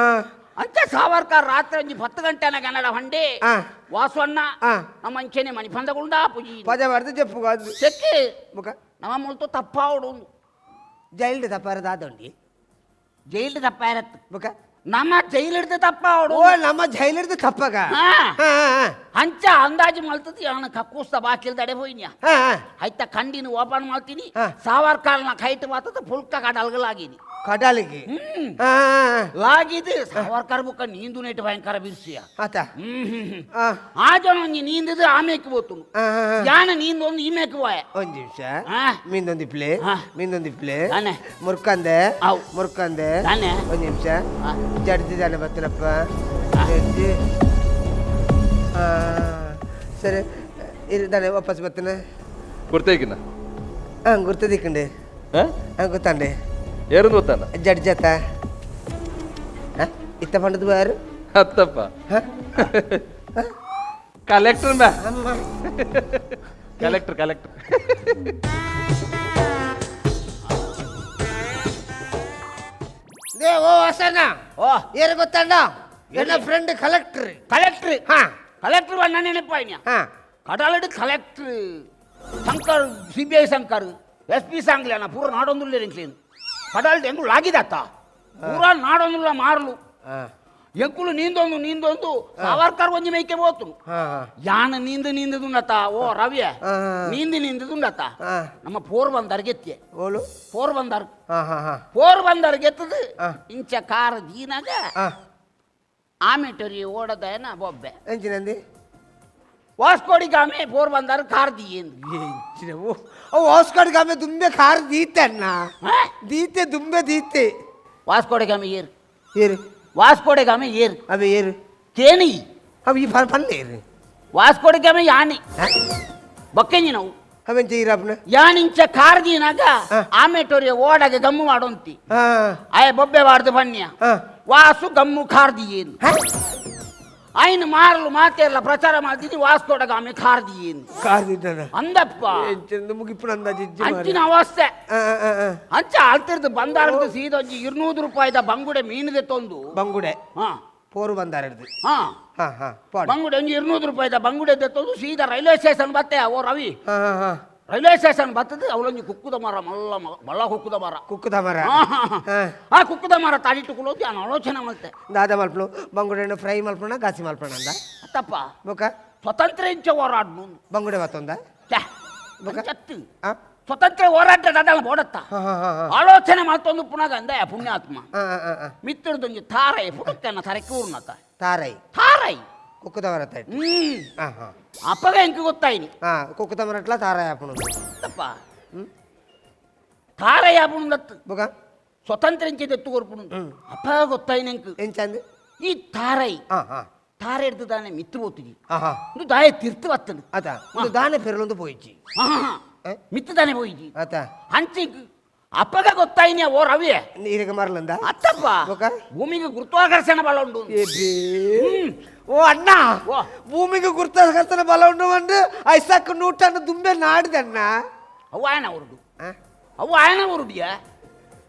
ಅಂಚ ಸಾವಾರ್ಕಾರ್ ರಾತ್ರಿ ಒಂಜಿ 10 ಗಂಟೆನ ಕನ್ನಡ ಹೊಂಡೆ ಆ. ವಾಸವಣ್ಣ ಆ. ನಮ್ಮ ಅಂಚೆನೆ ಮಣಿ ಪಂದಗುಂಡ ಪುಜಿ ಪದ ಮಾಡ್ದು ಜಪ್ಪು ಅದು ಚೆಕ್ಕಿ ಮುಖ ನಮ್ಮ ಮುಲ್ತು ತಪ್ಪಾವಡು ಜೈಲ್ಡ್ ತಪ್ಪಾರ ದಾದೊಂಡಿ ಜೈಲು ತಪ್ಪಾರತ್ತು ಮುಖ ನಮ್ಮ ಜೈಲು ಹಿಡ್ದು ತಪ್ಪಾವಡು ಓ ನಮ್ಮ ಜೈಲಿಡ್ದು ತಪ್ಪಗ ಹಾ. ಹಾ ಹಾ ಅಂಚ ಅಂದಾಜು ಮಲ್ತದ ಅವನ ಕಕ್ಕೂಸ್ತ ಬಾಕಿಲ್ದಡೆ ಹೋಯ್ನ್ಯಾ ಹಾ ಹಾ ಐತ ಕಂಡಿನ ಓಪನ್ ಮಾಡ್ತೀನಿ ಹಾ. ಸಾವರ್ಕಾರ್ನ ಕೈಟ್ ಮಾತದ ಪುಲ್ಕ ಕಡಲ್ಗಲಾಗಿನಿ ಕಡಾಲಿಗೆ ಹ್ಮ್ ಹಾ ಹಾ ಲಾಗಿದ್ದು ಸಾವರ್ಕರ್ ಬುಕ್ಕ ನೀಂದು ನೆಟ್ಟು ಭಯಂಕರ ಬಿರ್ಸಿಯ ಆತ ಹ್ಮ್ ಹ್ಮ್ ಹ್ಮ್. ಆ ಆ ಜನ ಒಂಜಿ ನೀಂದಿದ್ದು ಆಮೇಕ್ ಬೋತುನು ಆ, ಆ, ಆ. ಯಾನ ನೀಂದು ಒಂದು ಈಮೇಕ್ ಹೋಯ ಒಂದ್ ನಿಮಿಷ ಹಾ. ಮೀಂದೊಂದು ಪ್ಲೇ ಹಾ. ಮೀಂದೊಂದು ಪ್ಲೇ ತಾನೆ. ಮುರ್ಕಂದೆ ಅವ್. ಮುರ್ಕಂದೆ ತಾನೆ. ಒಂದ್ ನಿಮಿಷ ಹಾ. ಜಡ್ಜಿ ತಾನೆ ಬತ್ತಿನಪ್ಪ ಜಡ್ಜಿ ಆ, ಸರಿ ಇರು ತಾನೆ ವಾಪಸ್ ಬರ್ತೀನಿ ಗುರ್ತೇಕಿನ ಹಾಂ ಗುರ್ತದಿಕ್ಕಂಡೆ ಹಾ ಹಾಂ ಗೊತ್ತಾಂಡೆ ಏರಂದು ಗೊತ್ತಾನ ಜಡ್ಜ್ ಆತ ಹಾಂ ಇತ್ತ ಪಂಡದ ಬಾರು ಅತ್ತಪ್ಪ ಹಾಂ ಕಲೆಕ್ಟರ್ ಮ್ಯಾ ಅಮ್ಮ ಕಲೆಕ್ಟರ್ ಕಲೆಕ್ಟರ್ they ಓ ವಾಸಣ್ಣ ಓ ಏನು ಗೊತ್ತಣ್ಣ ನನ್ನ friend collector collector ಹಾ. ಕಲೆಕ್ಟರ್ ಬಣ್ಣ ನೆನಪಾಯ್ನ್ಯಾ ಹಾಂ ಕಡಲಡು collector Shankar C B I Shankar S P ಸಾಂಗ್ಲೇನ ಪೂರ ನಾಡೊಂದುಲ್ಲ ಎಂಕ್ಲೇನು ಕಡಲ್ಡು ಎಂಗುಳು ಲಾಗಿದತ್ತ ಪೂರ ನಾಡೊಂದುಲ್ಲ ಮಾರಲು ಹಾಂ ಎಂಕುಲು ನೀಂದೊಂದು ನೀಂದೊಂದು ಸಾವರ್ಕರ್ ಒಂಜಿ ಮೇಕೆ ಹೋತು ಹಾಂ ಹಾಂ ಯಾನ ನೀಂದು ನೀಂದುಂಡತ್ತ ಓ ರವಿಯ ಹಾ. ನೀಂದು ನೀಂದುಂಡತ್ತ ಹಾ. ನಮ್ಮ ಪೋರ್ ಬಂದರ್ ಗೆತ್ತೆ ಓಲು ಪೋರ್ ಬಂದರ್ ಹಾಂ ಹಾಂ ಹಾಂ ಪೋರ್ ಬಂದರ್ ಗೆತ್ತದು ಹಾ. ಇಂಚ ಕಾರ ದೀನಾಗ ಹಾಂ ಆಮೇಟರಿ ಓಡದನ ಬೊಬ್ಬೆ ಎಂಚಿನಂದಿ ವಾಸ್ಕೋಡಿಗಾಮೆ ಪೋರ್ ಬಂದರ್ ಕಾರ್ ದೀಯಂದು ಎಂಚಿನ ಓ ಅವು ಆಸ್ಕರ್ಗಾಮೆ ದುಂಬೆ ಕಾರ್ ದೀತೆ ಅಣ್ಣ ಹಾ? ದೀತೆ ದುಂಬೆ ದೀತೆ ವಾಸ್ಕೋಡಿಗಾಮೆ ಏರು ಏರು ವಾಸ್ಕೋಡಿಗಾಮೆ ಏರು ಅವೆ ಏರು ತೇನಿ ಅವು ಈ ಪಲ್ಲೆ ಏರು ವಾಸ್ಕೋಡಿಗಾಮೆ ಯಾನೆ ಹಾಂ ಬೊಕ್ಕೆಂಜಿ ನಾವು ಅವೆಂಚ ಈರಪ್ಪನ ಯಾನಿಂಚ ಕಾರ್ ದೀನಾಗ ಹಾ. ಆಮೇಟೋರಿ ಓಡಾಗ ಗಮ್ಮು ಮಾಡೋಂತಿ ಹಾಂ ಆಯ ಬೊಬ್ಬೆ ವಾಡ್ದು ಬನ್ಯ ಹಾಂ ವಾಸು ಗಮ್ಮು ಖಾರ್ದಿಯೇನು ಹಾಂ ఆయన ಮಾರಲು ಮಾತೆಲ್ಲ ಪ್ರಚಾರ ಮಾಡ್ತೀನಿ ವಾಸ್ಕೋಡಗಾಮೆ ಖಾರ್ದಿಯೇನು ಕಾರ್ ದೀತಾನ ಅಂದಪ್ಪ ಎಂಚಿನ ಮುಗಿಪ್ಪು ಅಂದಾಜು ಇಜ್ಜಿ ಅಂಚಿನ ಅವಸ್ಥೆ ಹಾಂ ಹಾಂ ಹಾಂ ಅಂಚ ಅಲ್ತಿರ್ದು ಬಂದಾರದ್ದು ಸೀದೊಂಜಿ 200 ರೂಪಾಯಿದ ಬಂಗುಡೆ ಮೀನದೆ ತಂದು ಬಂಗುಡೆ ಹಾ ಪೋರು ಬಂದಾರಡ್ದು ಹಾ ಹಾಂ ಹಾಂ ಪಾಡು ಬಂಗುಡೆ ಒಂಜಿ 200 ರೂಪಾಯಿದ ಬಂಗುಡೆ ತಂದು ಸೀದಾ ರೈಲ್ವೆ ಸ್ಟೇಷನ್ ಬತ್ತೆ ಓ ರವಿ ಹಾಂ ಹಾಂ ಹಾಂ ರೈಲ್ವೆ ಸ್ಟೇಷನ್ ಬತ್ತದು ಅವಳೊಂಜಿ ಕುಕ್ಕುದ ಮರ ಮಲ್ಲ ಮಲ್ಲ ಕುಕ್ಕುದ ಮರ ಕುಕ್ಕುದ ಮರ ಹಾ, ಹಾ, ಹಾ. ಹಾಂ ಆ ಕುಕ್ಕುದ ಮರ ತಾಡಿಟ್ಟುಕೊಳ್ಳೋದು ನಾನು ಆಲೋಚನೆ ಮಾಡ್ತೆ ದಾದ ಮಲ್ಪನು ಬಂಗುಡೆನ ಫ್ರೈ ಮಲ್ಪಣ ಗಾಸಿ ಮಲ್ಪಣ ಅಂದ ತಪ್ಪ ಬೊಕ ಸ್ವತಂತ್ರ ಇಂಚ ಹೋರಾಡ್ ಬಂಗುಡೆ ಬತ್ತೊಂದ ಬೊಕ? ಚತ್ತು ಆ ಸ್ವತಂತ್ರ ಹೋರಾಟ ದಾದಲ ಬೋಡತ್ತ ಹಾಂ ಹಾಂ ಹಾಂ ಆಲೋಚನೆ ಮಾಡ್ತೊಂದು ಪುನಗ ಅಂದ ಪುಣ್ಯಾತ್ಮ ಹಾಂ ಹಾಂ ಹಾಂ ಮಿತ್ರದೊಂಜಿ ತಾರೈ ಪುಡುತ್ತನ್ನ ತರಕ್ಕೆ ಊರ್ನತ ತಾರೈ ತಾರೈ ಕುಕ್ಕುದ ಮರ ತಾಯ್ತು ಹ್ಮ್ ಹಾಂ ಹಾಂ ಅಪ್ಪಗ ಎಂಕ ಗೊತ್ತಾಯಿನಿ ಹಾಂ ಕುಕ್ಕುದ ಮರಟ್ಲ ತಾರೈ ಹಾಪಣ ತಪ್ಪ ತಾರೈ ಆಪುಣದತ್ತು ಬೊಕ ಸ್ವತಂತ್ರ ಇಂಚೆ ಎತ್ತು ಕೊರ್ಪುಣು ಅಪ್ಪ ಗೊತ್ತಾಯಿನ ಎಂಕ್ ಎಂಚಂದು ಈ ತಾರೈ ಹಾಂ ಹಾಂ ತಾರ ಹಿಡ್ದು ತಾನೆ ಮಿತ್ತು ಹೋತಿಗೆ ಹಾಂ ಹಾಂ ಇದು ದಾಯ ತಿರ್ತು ಬತ್ತನು ಅದ ಒಂದು ದಾನೆ ಪೆರಲೊಂದು ಪೋಯಿಚಿ ಹಾ ಮಿತ್ತದಾನೆ ಪೋಯಿಜಿ. ಆತ. ಅಂಚಿ ಅಪ್ಪಗ ಗೊತ್ತಾಯಿನಿ ಓ ರವಿಯೇ. ನೀರಿಗೆ ಮರಲಂದ? ಅತ್ತಪ್ಪ. ಬೊಕ? ಭೂಮಿಗೆ ಗುರುತ್ವಾಕರ್ಷಣ ಬಲ ಉಂಡು. ಓ ಅಣ್ಣ. ಓ. ಭೂಮಿಗೆ ಗುರುತ್ವಾಕರ್ಷಣ ಬಲ ಉಂಡು ಅಂದ್ರೆ ಐಸಾಕ್ ನ್ಯೂಟನ್ ದುಂಬೆ ನಾಡಿದಣ್ಣ. ಅವು ಆಯನ ಊರುಡು. ಅವು ಆಯನ ಊರುಡಿಯ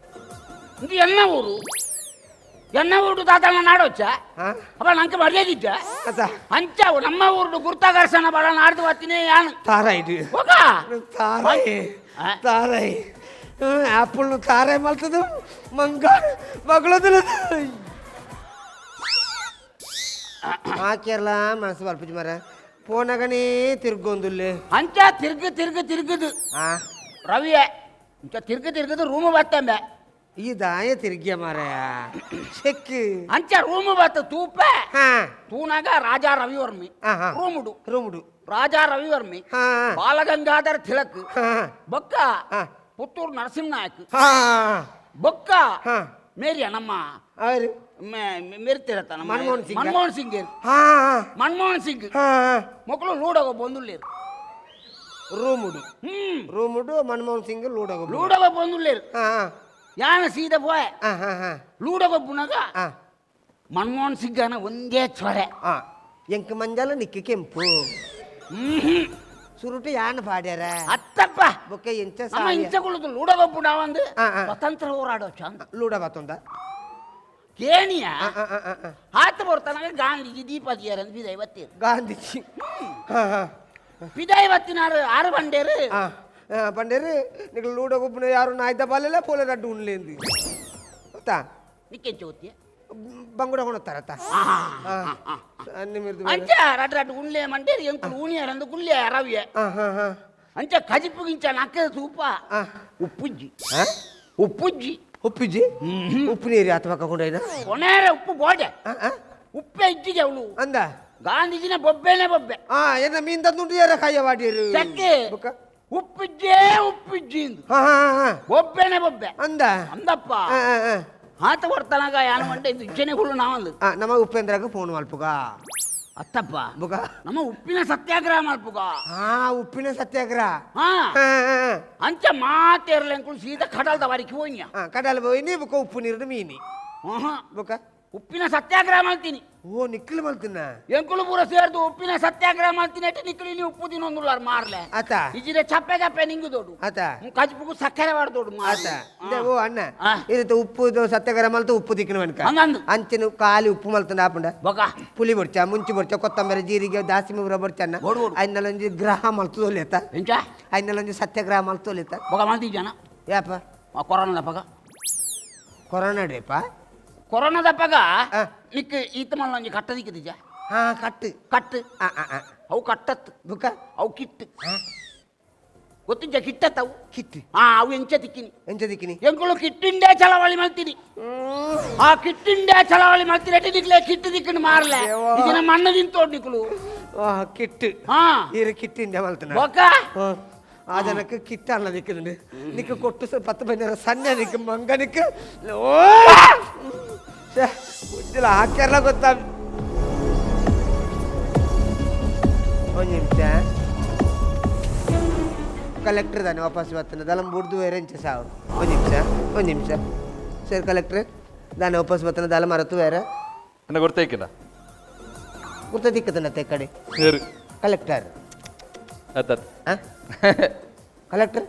ಇದು ಎನ್ನ ಊರು, ಎನ್ನ ಊರುಡು ತಾತನ ನಾಡೋಚ್ಚ. ಅಪ್ಪ ನಂಗೆ ಮರ್ಯಾದಿದ್ದ. ಅತ್ತ. ಅಂಚ ಅವು ನಮ್ಮ ಊರುಡು ಗುರುತ್ವಾಕರ್ಷಣ ಬಲ ನಾಡ್ದು ಬರ್ತೀನಿ ಯಾನು. ತಾರಾಯಿ. ಹೋಗ. ತಾರಾಯಿ. ಆ? ತಾರಾಯಿ ಆಪಲ್ ತಾರಾಯಿ ಮಲ್ತದು ಮಂಗ ಮಗಳದಿಲ್ಲ ಆಕೆರ್ಲ ಮನಸ್ಸು ಬಲ್ಪುಜಿ ಮರ ಪೋನಗನೇ ತಿರ್ಗೊಂದುಲ್ಲೆ. ಅಂಚ ತಿರ್ಗು ತಿರ್ಗು ತಿರ್ಗುದು. ಆ. ರವಿಯೇ, ಇಂಚ ತಿರ್ಗು ತಿರ್ಗುದು ರೂಮ್ ಬತ್ತಂಬೆ. ಈ ದಾಯ ತಿರ್ಗಿಯ ಮಾರಾಯ ಚೆಕ್. ಅಂಚ ರೂಮ್ ಬತ್ತ ತೂಪ. ಹಾ. ತೂನಾಗ ರಾಜಾ ರವಿವರ್ಮಿ. ಹಾ, ಹಾ. ರೂಮುಡು. ರೂಮುಡು. ರಾಜಾ ರವಿವರ್ಮಿ. ಹಾ. ಬಾಲಗಂಗಾಧರ ತಿಲಕ್. ಹಾ. ಬೊಕ್ಕ ಹಾ. ಪುತ್ತೂರು ನರಸಿಂಹನಾಯಕ್. ಹಾ. ಬೊಕ್ಕ ಹಾ. ಮೇರಿಯ ನಮ್ಮ ಅವರು ಮೆರ್ತಿರತ್ತ ನಮ್ಮ ಮನಮೋಹನ್ ಸಿಂಗ್. ಮನಮೋಹನ್ ಸಿಂಗ್. ಹಾ. ಮನಮೋಹನ್ ಸಿಂಗ್. ಹಾ. ಮಕ್ಕಳು ಲೂಡೋಗ ಬಂದುಲ್ಲೇರು. ರೂಮುಡು. ಹ್ಮ್. ರೂಮುಡು ಮನಮೋಹನ್ ಸಿಂಗ್ ಲೂಡೋಗ. ಲೂಡೋಗ ಬಂದುಲ್ಲೇರು. ಹಾ. ಯಾನ ಸೀದ ಪೋಯೆ. ಹಾ ಹಾ ಹಾ. ಲೂಡೋಗ ಪುನಗ ಹಾ. ಮನಮೋಹನ್ ಸಿಂಗ್ ಅನ ಒಂದೇ ಚೊರೆ. ಹಾ, ಎಂಕ್ ಮಂಜಾಲ ನಿಕ್ಕಿ ಕೆಂಪು. ಹ್ಮ್. ಸುರುಟು ಯಾನ್ ಪಾಡ್ಯಾರ? ಅತ್ತಪ್ಪ. ಬೊಕ್ಕ ಎಂಚ ನಮ್ಮ ಸಾಯ? ಇಂಚ ಕುಳಿತು ಲೂಡೋಗ ಒಂದು ಆ, ಆ. ಸ್ವತಂತ್ರ ಹೋರಾಡೋ ಚಂದ. ಲೂಡ ಬತ್ತೊಂದ. ಕೇಣಿಯ. ಆ, ಆ, ಆ, ಆ, ಆ. ಆತ ಬರ್ತಾನಾಗ ಗಾಂಧೀಜಿ ದೀಪ ದಿಯರಂದು ಬಿದಾಯಿ ಬತ್ತೀರು. ಗಾಂಧೀಜಿ ಹಾ ಹಾ. ಬಿದಾಯಿ ಬತ್ತಿನಾರು ಆರು ಬಂಡೇರು. ಆ, ಆ, ಪಂಡೇರು ನಿಕ್ ಲೂಡ ಗೊಬ್ಬನ ಯಾರು ನಾಯ್ದ ಬಾಲೆಲ್ಲ ಪೋಲೆ ರಡ್ಡು ಉಣ್ಲೇಂದು ಗೊತ್ತಾ? ನಿಕ್ಕೆಂಚ ಗೊತ್ತಿಯ? ಬಂಗುಡ ಕೊಣತ್ತಾರತ್ತ ನಿಮಿರ್ದು. ಅಂಚ ರಡ್ ರಡ್ ಉಣ್ಲೆ ಮಂಡೇರು ಎಂಕುಲು ಊಣಿಯರಂದು ಕುಲ್ಲೆ ರವಿಯ. ಹಾ ಹಾ ಹಾ. ಅಂಚ ಕಜಿಪು ಗಿಂಚ ನಕ್ಕ ತೂಪ. ಆ. ಉಪ್ಪುಜ್ಜಿ. ಆ? ಉಪ್ಪುಜ್ಜಿ. ಉಪ್ಪಿಜ್ಜಿ? ಉಪ್ಪು ನೀರು ಆತ ಪಕ್ಕ ಕೊಂಡೋಯ್ನ. ಕೊನೇರೆ ಉಪ್ಪು ಬೋಡೆ. ಉಪ್ಪೆ ಇಜ್ಜಿಗೆ ಅವಳು. ಅಂದ. ಗಾಂಧೀಜಿನ ಬೊಬ್ಬೆನೆ ಬೊಬ್ಬೆ. ಆ ಎನ್ನ ಮೀನ್ ತಂದುಂಟು ಯಾರ ಕೈಯ ವಾಡಿಯರು? ಚಕ್ಕೆ. ಬೊಕ್ಕ? ಉಪ್ಪಿಜ್ಜೇ ಉಪ್ಪಿಜ್ಜಿ ಇಂದು. ಹಾ ಹಾ ಹಾ. ಬೊಬ್ಬೆನೆ ಬೊಬ್ಬೆ. ಅಂದ. ಅಂದಪ್ಪ. ಆ, ಆ, ಆ. ಆತ ಕೊಡ್ತಾನಾಗ ಯಾನು ಮಂಡೆ ಇದು ಇಜ್ಜನೆ ಹುಳು ನಾವಂದು. ಆ, ನಮ್ಮ ಉಪೇಂದ್ರಾಗ ಫೋನ್ ಮಲ್ಪುಗ. ಅತ್ತಪ್ಪ. ಬುಗ. ನಮ್ಮ ಉಪ್ಪಿನ ಸತ್ಯಾಗ್ರಹ ಮಲ್ಪುಗ. ಹಾ, ಉಪ್ಪಿನ ಸತ್ಯಾಗ್ರಹ. ಹಾ. ಹಾ, ಹಾ, ಹಾ. ಅಂಚ ಮಾತೇರ್ಲೆಂಕುಲು ಸೀದಾ ಕಡಲ್ದ ವರೆಗೆ ಹೋಯ್ಯ. ಆ, ಕಡಲ ಹೋಯ್ನಿ ಬುಕ್ಕ ಉಪ್ಪು ನೀರು ಮೀನಿ. ಆಹಾ. ಬುಕ್ಕ. ಉಪ್ಪಿನ ಸತ್ಯಾಗ್ರಹ ಮಾಡ್ತೀನಿ. ಓ, ನಿಕ್ಕಲು ಮಲ್ತಿನ. ಎಂಕುಲು ಪೂರ ಸೇರ್ದು ಉಪ್ಪಿನ ಸತ್ಯಾಗ್ರಹ ಮಾಡ್ತೀನಿ ಅಟ್ಟಿ ನಿಕ್ಕಲು ಇಲ್ಲಿ ಉಪ್ಪು ತಿನ್ನೊಂದುಲ್ಲಾರ ಮಾರ್ಲೆ. ಆತ. ಇಜಿರೆ ಚಪ್ಪೆ ಚಪ್ಪೆ ನಿಂಗು ದೊಡ್ಡು. ಆತ. ಕಜ್ಪುಗು ಸಕ್ಕರೆ ವಾಡ್ದೋಡು. ಆತ ಇಂದೆ ಓ ಅಣ್ಣ. ಆ. ಇರುತ್ತೆ ಉಪ್ಪು ಇದು ಸತ್ಯಾಗ್ರಹ ಮಲ್ತು ಉಪ್ಪು ತಿಕ್ಕಿನ ಮನ್ಕ. ಹಂಗಂದು. ಅಂಚಿನ ಖಾಲಿ ಉಪ್ಪು ಮಲ್ತಂಡ ಆಪುಂಡ. ಬೊಕ. ಪುಲಿ ಬೊಡ್ಚ, ಮುಂಚಿ ಬೊಡ್ಚ, ಕೊತ್ತಂಬರಿ, ಜೀರಿಗೆ, ದಾಸಿಮಿ ಪೂರ ಬೊಡ್ಚನ್ನ. ಬೋಡು ಬೋಡು. ಐನಲೊಂಜಿ ಗ್ರಹ ಮಲ್ತದೊಲ್ಲೆತ್ತ. ಎಂಚ? ಐನಲೊಂಜಿ ಸತ್ಯಾಗ್ರಹ ಮಲ್ತೊಲೆತ್ತ. ಬೊಕ ಮಲ್ತಿಜ್ಜನ? ಯಾಪ? ಕೊರೋನಾದ ಪಗ. ಕೊರೋನಾ ಡೇಪ. ಕೊರೋನಾದ ಪಗ. ಆ. ನಿಕ್ ಈತ ಮಲ್ಲೊಂಜಿ ಕಟ್ಟ ದಿಕ್ಕದಿಜ. ಹಾ, ಕಟ್ಟು. ಕಟ್ಟು. ಆ ಆ ಆ. ಅವು ಕಟ್ಟತ್ತು. ಬುಕ್ಕ. ಅವು ಕಿಟ್ಟು. ಹಾ. ಗೊತ್ತಿಜ್ಜ ಕಿಟ್ಟತ್ತ ಅವು? ಕಿಟ್ಟು. ಹಾ, ಅವು ಎಂಚ ತಿಕ್ಕಿನಿ? ಎಂಚ ದಿಕ್ಕಿನಿ? ಎಂಕುಲು ಕಿಟ್ಟಿಂಡೆ ಚಳವಳಿ ಮಲ್ತೀನಿ. ಆ ಕಿಟ್ಟಿಂಡೆ ಚಳವಳಿ ಮಲ್ತೀನಿ ಅಟ್ಟಿ ನಿಕ್ಲೆ ಕಿಟ್ಟು ದಿಕ್ಕಂಡು ಮಾರ್ಲೆ. ದೇವಾ. ಇದು ನಮ್ಮ ಅಣ್ಣ ತಿಂತೋಡ್ ನಿಕ್ಲು. ಆ, ಕಿಟ್ಟು. ಹಾ. ಈರು ಕಿಟ್ಟಿಂಡೆ ಮಲ್ತನ. ಬೊಕ. ಆ ಜನಕ್ಕೆ ಕಿಟ್ಟ ಅಲ್ಲ ನಿಕ್ಕುಂಡು ನಿಕ್ಕ ಕೊಟ್ಟು 10 15 ಸಣ್ಣ ನಿಕ್ಕ ಮಂಗ ನಿಕ್ಕ ಓ ಗೊತ್ತಿಲ್ಲ ಹಾಕ್ಯಾರಲ್ಲ ಗೊತ್ತಾ. ಒಂದು ನಿಮಿಷ, ಕಲೆಕ್ಟರ್ ತಾನೆ ವಾಪಸ್ ಬರ್ತಾನೆ ದಲಂ ಬುಡ್ದು ಬೇರೆ ಎಂಚ ಸಾವು. ಒಂದು ನಿಮಿಷ, ಒಂದು ನಿಮಿಷ ಸರ್. ಕಲೆಕ್ಟ್ರ್ ದಾನೆ ವಾಪಸ್ ಬರ್ತಾನೆ ದಲ ಮರತು ಬೇರೆ. ಎನ್ನ ಗೊತ್ತೈಕಿನ? ಗುರ್ತ ದಿಕ್ಕದನ್ನತ್ತೆ ಕಡೆ. ಏರು? ಕಲೆಕ್ಟರ್. ಅತ್ತ. ಹಾಂ, ಕಲೆಕ್ಟರ್.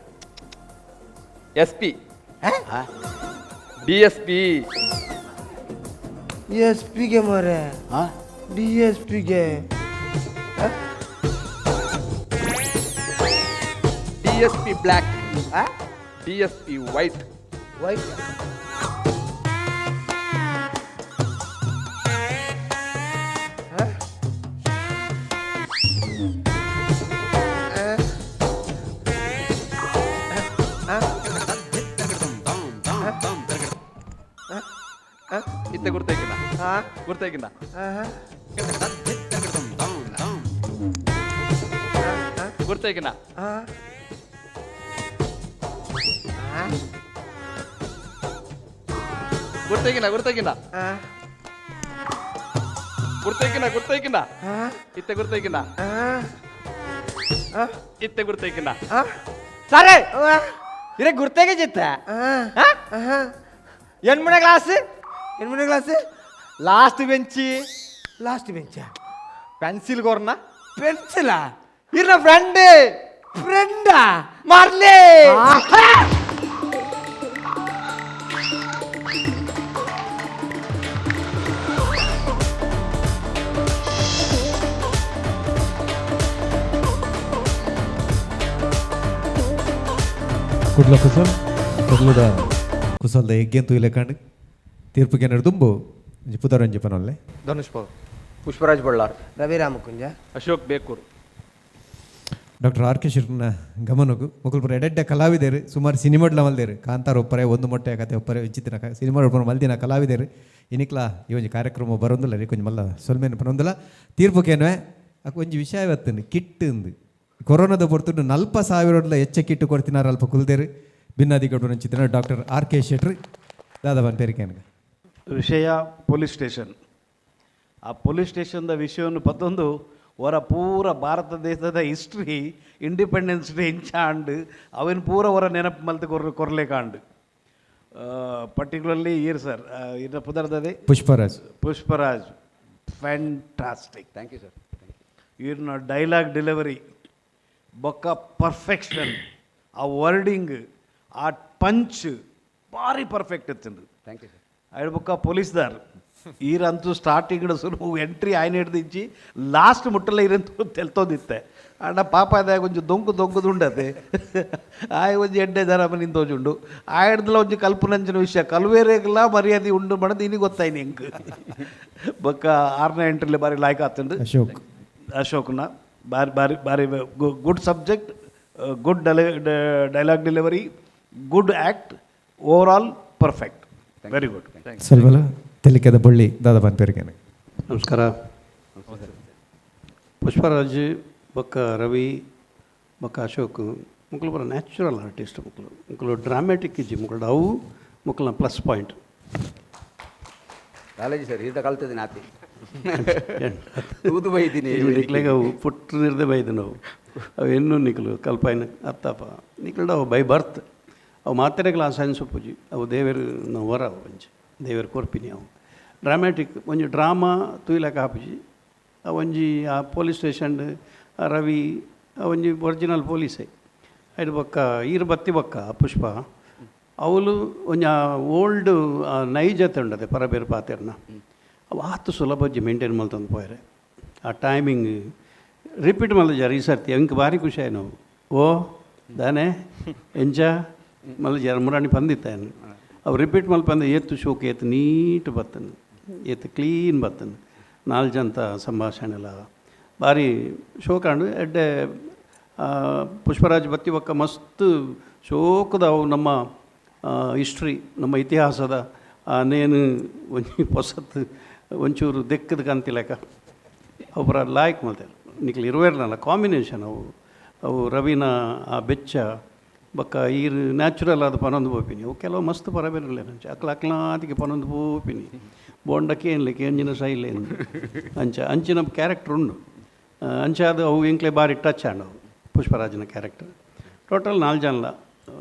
S P. ಹಾಂ. D S P. S ಪಿಗೆ ಮಾರೆ. ಡಿ ಎಸ್ ಪಿಗೆ. D S P black, D S P white. White. ಇತ್ತೆ ಗುರ್ತೈಕಿನ? ಗುರ್ತೈಕಿನ? ಗುರ್ತೈಕಿನ? ಗುರ್ತೈಕಿನ? ಗುರ್ತೈಕಿನ? ಗುರ್ತೈಕಿನ? ಗುರ್ತೈಕಿನ? ಇತ್ತೆ ಗುರ್ತೈಕಿನ? ಇತ್ತೆ ಗುರ್ತೈಕಿನ? ಸರಿ, ಇರೇ ಗುರ್ತೇಗೆ ಚಿತ್ತ. ಎಣ್ಮೂನೇ class? ಎಣ್ಮೂನೇ class. Last bench. Last bench. Pencil ಕೊರ್ನ. ಪೆನ್ಸಿಲಾ? ಇರ್ನ ಫ್ರೆಂಡ್. ಫ್ರೆಂಡಾ? ಮಾರ್ಲಿ. ಕುಡ್ಲ ಕುಸಲ್ ಕುಡ್ಲದ ಕುಸಲ್ದ ಎಗ್ಗೆಂತು ಇಲೆಕಂಡು ತೀರ್ಪು ಕೆನಡು ದುಂಬು ಒಂಜಿ ಪುದರೊಂಜಿ ಪನೊಲ್ಲೆ. Dhanush ಪೌ. Pushparaj Ballar. Ravi Ramakunja. Ashok Bekur. Doctor R K ಶೆಟ್ಟರ್ನ ಗಮನಕ್ಕೂ ಮೊಕುಲ್ಪುರ ಎಡೆಡ್ಡೆ ಕಲಾವಿದರು, ಸುಮಾರು ಸಿನಿಮಾಡ್ಲ ಮಲ್ದೇರು. ಕಾಂತಾರ ಒಪ್ಪರೆ, ಒಂದು ಮೊಟ್ಟೆ ಕತೆ ಒಪ್ಪರೆ, ವಿಚಿತ್ರ ಸಿನಿಮಾ ಒಪ್ಪರೆ ಮಲ್ದಿನ ಕಲಾವಿದರು. ಇನಿಕ್ಲ ಈ ಒಂಜಿ ಕಾರ್ಯಕ್ರಮ ಬರೊಂದುಲ್ಲ ರೀ, ಕೊಂಚ ಮಲ್ಲ ಸೊಲ್ಮೆನ್ ಪನೊಂದುಲ್ಲ. ತೀರ್ಪು ಕೇನ್ವೆ ಅಕ್ ಒಂಜಿ ವಿಷಯ ಬತ್ತುಂಡು, ಕಿಟ್ ಇಂದು. ಕೊರೋನಾದ ಪೊರ್ತುಡು 40,000 ಹೆಚ್ಚ ಕಿಟ್ಟು ಕೊಡ್ತಿನಾರ ಅಲ್ಪ ಕುಲ್ದೇರು. ಭಿನ್ನಾದಿ ನಂಚಿತ್ತಿನ ಡಾಕ್ಟರ್ ಆರ್ ಕೆ ಶೆಟ್ರು ದಾದಾ ಪನ್ಪೇರಿಕೇನ್ಗ. ವಿಷಯ ಪೊಲೀಸ್ ಸ್ಟೇಷನ್. ಆ ಪೊಲೀಸ್ ಸ್ಟೇಷನ್ದ ವಿಷಯವನ್ನು ಪತ್ತೊಂದು ಹೊರ ಪೂರ ಭಾರತ ದೇಶದ ಹಿಸ್ಟ್ರಿ, ಇಂಡಿಪೆಂಡೆನ್ಸ್ ಡೇ ಇಂಚ ಆಂಡ್ ಅವೇನು ಪೂರ ಹೊರ ನೆನಪು ಮಲ್ತು ಕೊರ್ ಕೊರ್ಲೆ ಕಾಂಡ್. ಪರ್ಟಿಕ್ಯುಲರ್ಲಿ ಈರ್ ಸರ್, ಇರ ಪುದರ್ದದೆ? Pushparaj. Pushparaj fantastic. Thank you sir. ಇವ್ರನ್ನ ಡೈಲಾಗ್ ಡೆಲಿವರಿ ಬೊಕ್ಕ ಪರ್ಫೆಕ್ಷನ್, ಆ ವರ್ಡಿಂಗ್, ಆ ಪಂಚ್ ಭಾರಿ ಪರ್ಫೆಕ್ಟ್ ಇತ್ತು. Thank you sir. ಆಯ್ಡ್ ಬೊಕ್ಕ ಪೊಲೀಸ್ದಾರ್ ಈರಂತೂ ಸ್ಟಾರ್ಟಿಂಗ್ ಸುರು ಎಂಟ್ರಿ ಆಯ್ನ ಹಿಡ್ದಿಂಚಿ ಲಾಸ್ಟ್ ಮುಟ್ಟಲ್ಲ ಇರಂತೂ ತೆಲ್ತೋದಿತ್ತೆ. ಅಣ್ಣ ಪಾಪ ಅದ ಒಂಜಿ ದೊಂಕು ದೊಂಕುದುಂಡತೆ ಆಯ್ ಒಂಜಿ ಎಡ್ಡೆ ದರ ನಿಂತೋಜುಂಡು. ಆಯ್ಡ್ದಲ ಒಂಜಿ ಕಲ್ಪನಂಚಿನ ವಿಷಯ ಕಲ್ವೇರೆಗ್ಲ ಮರ್ಯಾದೆ ಉಂಡು ಮಣದು ಇನಿ ಗೊತ್ತಾಯ್ನಿ ಎಂಕ್. ಬೊಕ್ಕ ಆರನೇ ಎಂಟ್ರಿಲಿ ಬಾರಿ ಲಾಯ್ಕ್ ಆತುಂಡು. ಅಶೋಕ್. ಅಶೋಕ್ನ ಬಾರಿ ಬಾರಿ ಬಾರಿ good subject, good dialogue delivery, good act, overall perfect, very good. ಸೊಲ್ಮೆಲ. ತೆಲಿಕೆದ ಬಳ್ಳಿ ದಾದಾ ಪನ್ಪೇರಿಕೇನ್ಗ. ನಮಸ್ಕಾರ. ಪುಷ್ಪರಾಜ್ ಬೊಕ್ಕ ರವಿ ಬೊಕ್ಕ ಅಶೋಕ್ ಮುಕ್ಲು ಪೂರ ನ್ಯಾಚುರಲ್ ಆರ್ಟಿಸ್ಟ್. ಮುಕ್ಲು ಮುಕ್ಲು ಡ್ರಾಮ್ಯಾಟಿಕ್ ಇಜ್ಜಿ ಮುಕ್ಲು, ಅವು ಮುಕ್ಲನ ಪ್ಲಸ್ ಪಾಯಿಂಟ್. ಕಾಲೇಜ್ ಸರ್ ಈತ ಕಲ್ತದಿನ ಆತಿ ತೂದು ಬೈದಿನಿ. ನಿಕ್ಲೆಗ್ ಅವು ಪುಟ್ಟದಿರ್ದೆ ಬೈದು ನಾವು ಅವು ಎನ್ನು ನಿಕ್ಲು ಕಲ್ಪಾಯಿನ ಅತ್ತಪ್ಪ ನಿಕ್ಲುಡ ಅವು ಬೈ ಬರ್ತ್. ಅವು ಮಾತೆರೆಗ್ಲ ಆ ಸೆನ್ಸ್ ಉಪ್ಪುಜಿ. ಅವು ದೇವೆರ್ ನಾವು ವರ, ಅವು ಒಂಜಿ ದೇವೆರ್ ಕೊರ್ಪಿನಿ. ಅವು ಡ್ರಾಮ್ಯಾಟಿಕ್ ಒಂಜಿ ಡ್ರಾಮಾ ತೂಯ್ಲಕ ಆಪುಜಿ. ಆ ಒಂಜಿ ಆ ಪೊಲೀಸ್ ಸ್ಟೇಷನ್ ಆ ರವಿ ಆ ಒಂಜಿ ಒರಿಜಿನಲ್ ಪೊಲೀಸೇ. ಐಡ್ ಬೊಕ್ಕ ಈರ್ ಬತ್ತಿ ಬೊಕ್ಕ ಪುಷ್ಪ ಅವಳು ಒಂಜಿ ಆ ಓಲ್ಡ್ ನೈಜತೆ ಉಂಡತೆ ಪರಬೇರು ಪಾತೆರ್ನ ಅವು ಆತು ಸುಲಭ ಒಂಜಿ ಮೇಂಟೈನ್ ಮಲ್ತೊಂದು ಪೋಯರೆ. ಆ ಟೈಮಿಂಗ್ ರಿಪೀಟ್ ಮಲ್ದ ಈ ಸರ್ತಿ ಎಂಕ್ ಭಾರಿ ಖುಷಿ ಆಯ್ತು. ನಾವು ಓ ದಾನೆ ಎಂಚ ಮಲ್ಲ ಜರ ಮುರಾಣಿ ಪಂದಿತ್ತ ಅವು ರಿಪೀಟ್ ಮಲ್ಪಂದ ಏತು ಶೋಕ್, ಏತು ನೀಟ್ ಬತ್ತನು, ಏತು ಕ್ಲೀನ್ ಬತ್ತನು. ನಾಲ್ ಜಂತ ಸಂಭಾಷಣೆ ಎಲ್ಲ ಭಾರಿ ಶೋಕಾಂಡು ಎಡ್ಡೆ. ಪುಷ್ಪರಾಜ್ ಬತ್ತಿ ಬೊಕ್ಕ ಮಸ್ತ್ ಶೋಕದ ಅವು ನಮ್ಮ ಹಿಸ್ಟ್ರಿ, ನಮ್ಮ ಇತಿಹಾಸದ ನೇನು ಒಂಜಿ ಪೊಸತ್ ಒಂಚೂರು ದೆಕ್ಕದ ಕಂತಿಲೆಕ ಅವು ಪೂರ ಲಾಯ್ಕ್ ಮಲ್ತೆರ್. ನಿಕ್ಲು ಇರುವೆರ್ನಲ್ಲ ಕಾಂಬಿನೇಷನ್ ಅವು ಅವು ರವಿನ ಆ ಬೆಚ್ಚ ಬೊಕ್ಕ ಈರ್ ನ್ಯಾಚುರಲ್ ಆದ್ ಪನೊಂದು ಪೋಪಿನಿ. ಅವು ಕೆಲವು ಮಸ್ತ್ ಪರಬೇರಿಲ್ಲ ಅಂಚ ಅಕ್ಲ ಅಕ್ಲಾತಿಗೆ ಪನೊಂದು ಪೋಪಿನಿ ಬೋಂಡ ಕೇನ್ಲೆ ಕೇಂಜಿನ ಶೈಲಿ ಅಂಚ ಅಂಚಿನ ಕ್ಯಾರೆಕ್ಟರ್ ಉಂಡು. ಅಂಚಾದ್ ಅವು ಎಂಕ್ಲೆ ಬಾರಿ ಟಚ್ ಆಂಡ್ ಅವು ಪುಷ್ಪರಾಜನ ಕ್ಯಾರೆಕ್ಟರ್. ಟೋಟಲ್ ನಾಲ್ ಜನಲ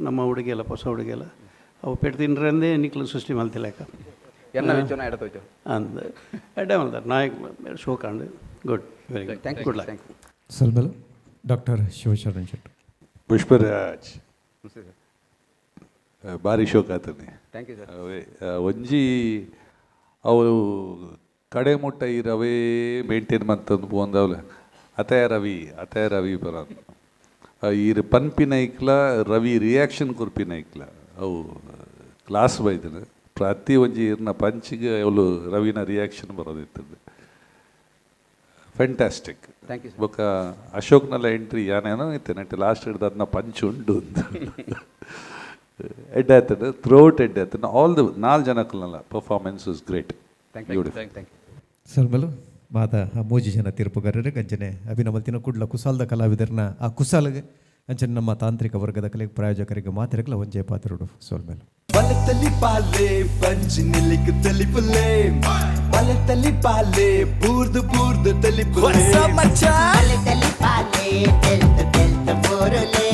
ನಮ್ಮ ಹುಡುಗಿಯಲ್ಲ ಹೊಸ ಹುಡುಗಿಯಲ್ಲ ಅವು ಪೆಟ್ಟು ತಿನ್ರಂದೇ ನಿಕ್ಲು ಸೃಷ್ಟಿ ಮಲ್ತಿಲೆಕ. ಎನ್ನ ವಿಚನ ಎಡತೋಯ್ತು. ಅಂದ್ ಎಡ್ಡೆ ಮಲ್ತಾರ್ Nayak ಶೋಕಾಂಡ್. Good, very good. Thank you. Good luck. Thank you. ಸೊಲ್ಮೆಲು. Doctor Shivasharan Shetty. Pushparaj ಭಾರಿ ಶೋಕ್ ಆತನೆ. Thank you sir. ಅವೇ ಒಂಜಿ ಅವು ಕಡೆ ಮುಟ್ಟ ಈ ರವೇ ಮೇಂಟೈನ್ ಮಂತಂದು ಪೋಂದವ್ಲೆ ಅತೇ ರವಿ ಅತೇ ರವಿ ಪರ ಈರ್ ಪನ್ಪಿನ ಐಕ್ಲ ರವಿ ರಿಯಾಕ್ಷನ್ ಕೊರ್ಪಿನ ಐಕ್ಲ ಅವು ಕ್ಲಾಸ್ ಬೈದಿನ. ಪ್ರತಿ ಒಂಜಿ ಇರ್ನ ಪಂಚಿಗೆ ಅವಳು ರವಿನ ರಿಯಾಕ್ಷನ್ ಬರೋದಿತ್ತದು. ಫ್ಯಾಂಟಾಸ್ಟಿಕ್. Thank you sir. ಬೊಕ್ಕ ಅಶೋಕ್ನೆಲ್ಲ ಎಂಟ್ರಿ ಯಾನೇನೋ ಇತ್ತೆ ನೆಟ್ ಲಾಸ್ಟ್ ಹಿಡ್ದು ಅದನ್ನ ಪಂಚ್ ಉಂಡು ಅಂತ ಎಡ್ಡೆ ಆಯ್ತದೆ, ಥ್ರೋಟ್ ಎಡ್ಡೆ ಆಯ್ತದೆ. ಆಲ್ the ನಾಲ್ ಜನಕ್ಕಲ್ಲ performance is great. Thank you. Beautiful. Thank you. ಸೊಲ್ಮೆಲು. ಮಾತ ಆ ಮೂಜಿ ಜನ ತೀರ್ಪುಗಾರರು ಅಂಚನೆ ಅಭಿನಮಲ್ತಿನ ಕುಡ್ಲ ಕುಸಾಲ್ದ ಕಲಾವಿದರನ್ನ ಆ ಕುಸಾಲ್ಗೆ ಅಂಚನೆ ನಮ್ಮ ತಾಂತ್ರಿಕ ವರ್ಗದ ಕಲೆಗೆ ಪ್ರಾಯೋಜಕರಿಗೆ ಮಾತಿರಕಲ ಒಂಜೇ ಪಾತ್ರಡು ಸೊಲ್ಮೆಲು. ಬಲತಲಿ ಪಾಲೆ ಬಂಜಿ ನಿಲಿಕ್ ತಲಿಪುಲೆ ಬಲತಲಿ ಪಾಲೆ ಬೂರ್ದು ಬೂರ್ದು ತಲಿಪುಲೆ. ಬಲೆ ತಲಿ ಪಾಲೆ ತೆಲ್ತ ತೆಲ್ತ ಬೋರುಲೆ.